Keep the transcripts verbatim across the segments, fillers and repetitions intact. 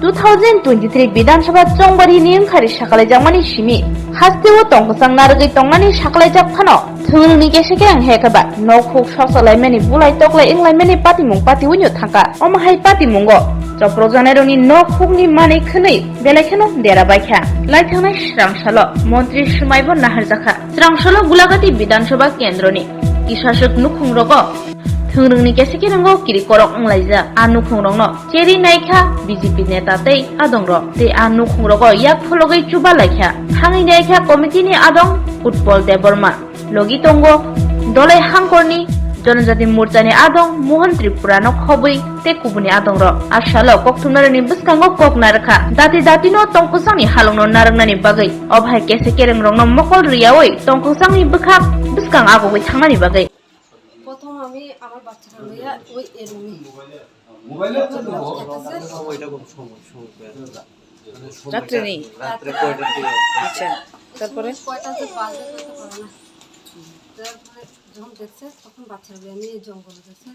Two thousand twenty-three Bidhan Sabha chongbari ni wngkhari sakalaijak mani simi haste o tongkwchang narwgwi tongnani sakalaijak phano thwngrwngni kesa kereng hekhe ba nok huk soksa laimani bulai toklai wnglaimani patimung patiwi no thangkha. Omo hai patimungo chopro janairokni nok hukni manwi khwnwi belai kheno dera baikha. Laithangnai srang salo montri swmaibo naharjakha. Srang salo Gulagati Bidhan Sabha kendroni kisaswk nukhungrogo thwngrwngni kesa kereng o kiri korok wnglaijak. A nukhungrokno cheri naikha B J P neta tei adongrok, tei a nukhungrogo yak phologwi chuba laikha. Thangwi naikha committee ni adong Utpol Debbarma, logi tongo Dolai Hangkorni Jonojati Morchani adong Mohan Tripurano khobwi tei kubuni adongrok. A salo kokthumnarokni bwskango kok narwkha, dati datino tongkwchangni halokno narwknani bagwi. Obo hai kesa kerengrokno mokol rwyawi tongkwchangni bwkhak bwskang agogwi thangnani bagwi. প্রথম আমি আমার বাচ্চাটা লইয়া ওই এরুমে মোবাইলে তো দেবো। রাত্রে নেই? রাত্রে কয়টার দিকে? আচ্ছা, তারপরে? কয়টা যে বাজে, কয়টা করে না। তারপরে যখন দেখছে, তখন বাচ্চাটা লইয়া আমি এই জঙ্গলে গেছে।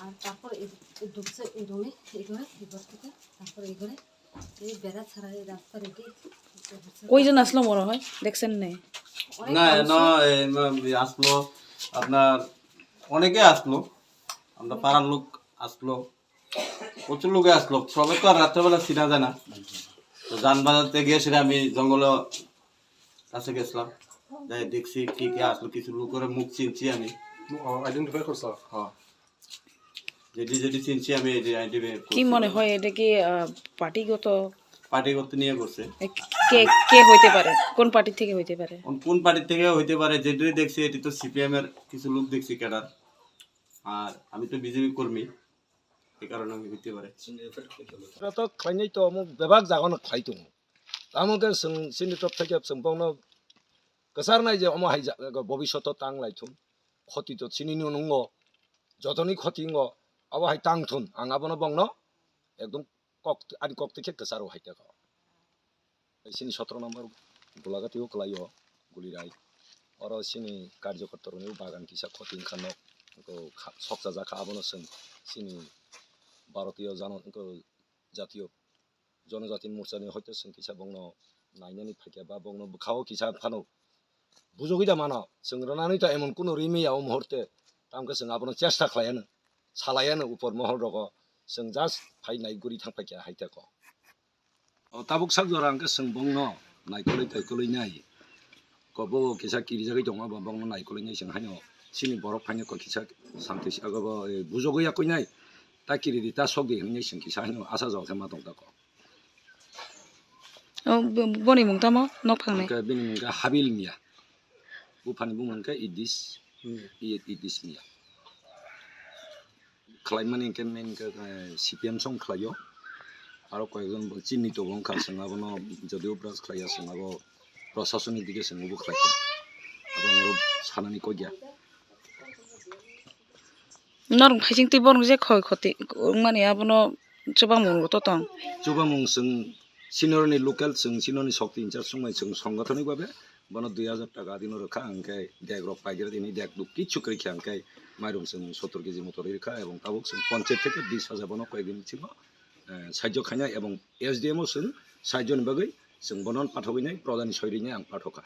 আর তারপর এই, এই ঢুকছে এই রুমে, এই ঘরে, এই ঘর থেকে, তারপর এই ঘরে, এই বেড়া ছাড়া এই রাস্তা রেডি। কয়জন আসলো মনে হয়? দেখছেন নি? অনেক না, মানুষ। না, এই, না, এই আসলো, আপনার অনেকে আসলো, আমরা পাড়ার লোক আসলো, প্রচুর লোকে আসলো, সবাই তো আর রাত্রেবেলা চিনা যায় না। তো যান বাজাতে গিয়ে সেটা আমি জঙ্গল কাছে গেছিলাম, যাই দেখছি কি কি আসলো, কিছু লোকের মুখ চিনছি আমি। আইডেন্টিফাই করছো? হ্যাঁ, যেটি যেটি চিনছি আমি এই যে আইডেন্টিফাই কি করছি। মনে হয় এটা কি, আহ, পার্টিগত? পার্টিগত নিয়ে করছে। এ, কে, কে হইতে পারে? কোন পার্টি থেকে হইতে পারে? কোন, কোন পার্টি থেকে হইতে পারে? যেটি দেখছি এটি তো সিপিএম এর কিছু লোক দেখছি ক্যাডার, আর আমি তো বিজেপি কর্মী, এই কারণে হইতে পারে। Oro to khlainai to omo bebak jaga no khlai tongo. Tamo khe chwng chini top thai khe chwng bongno kwchar nai je omo hai jaga bobishoto tang lai thung. Khoti to chini no nungo. Jotoni khoti wngo. Abo hai tang thun. Ang abono bongno ekdom kok, ani kok twi khe kwcharo hai teko. Chini sotro number Gulagati o kwlaio, Gulirai. Oro chini karjokorta rokni bagan kisa khoti wngkha nok. Wngkha kha-, sokchajak kha abono chwng chini Bharatiyo jano-, wngkha jatiyo Jonojati Morchani hoito chwng kisa bongno nainani phaikha ba bongno bwkhao kisa phano bujogwi da mano. Chwng rwnani ta emon kuno ri maya o muhurte. Tamkhe chwng abono chesta khlaiano, salaiano upor mohol rogo. Chwng just phai nai guri thang phaikha hai teko. O tabuk sak jora hwnkhe chwng bongno naikolwi taikolwi nai. Kobo kisa kirijagwi tongo, bo bongno naikolwi nai chwng haino chini borok phaino kok kisa santi si-, abo, eh, bujogwi yakwi nai. Ta kiridi, ta sokdi hinwi chwng kisa haino acha jora khe ma tong tako. O, bo-, boni mung tamo? Nokphangni? Hwnkhe bini mung khe Habil Miya. Buphani bumung khe Idis, Hmm. I-, Idis Miya. Khlaimani hwnkhe main khe, eh, C P M song khlaio. Aro koyekjon bo chini tongo wngkha, chwng abono jodio brush khlaiya, chwng abo proshasoni dike chwng obo khlaikha. Abo ang oro sanani kok ya. Norok phaising twi borok je khoi khoti wngmani abono chubamung to tong. Chubamung chwng sinorni local, chwng sinorni sokti incha songmai chwng songothonwi babe bono dui hajar taka dino rwkha, hwnkhe dek rok paigre tini dek duk kichu kwrwi kha, hwnkhe mairum chwng sottor keji motor rwkha, ebong tabuk chwng ponchayat theke bis hajar bono koyekdin bisingo, eh, sahajyo khainai, ebong S D M o chwng sahajyoni bagwi chwng bono pathogwi nai, pradhan ni soi rwi nai ang pathokha.